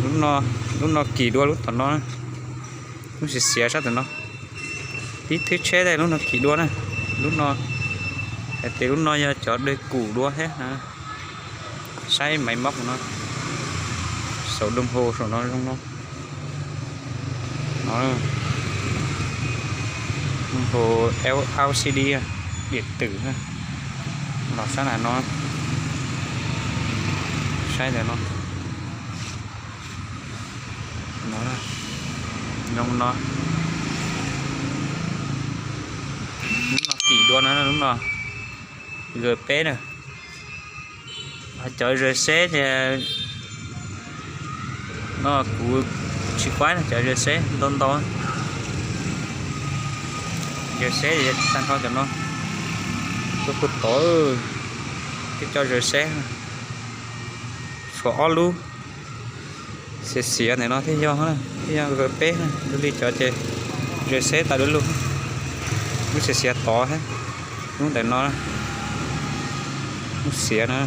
Lub no, lub no kim dua lub tom no, lub xiav xiav sab tom no. Ib thwb tsheb tej lub no kim dua na. Lub no, hais tias lub no yog cov dawg kum dua thiab. Saib maiv mob no, saum doo hau saum no zoo no. No, doo hau L C D, diam twm. Los sab ntawm no, saib ntawm no. No, zoo no. Lub no kim dua no, lub no G peb na. Cov G seb ces no kuv tsis faib, cov G seb ntau ntau. G seb tag nrho cov no, tuaj puag tod, twb cov G seb, tshuav ob lub xiav xiav ntawm no thiab yog, thiab yog G peb, dua li cov ces G seb tas lub lug, lub xiav xiav tod thiab, lub ntawm no, lub xiav no.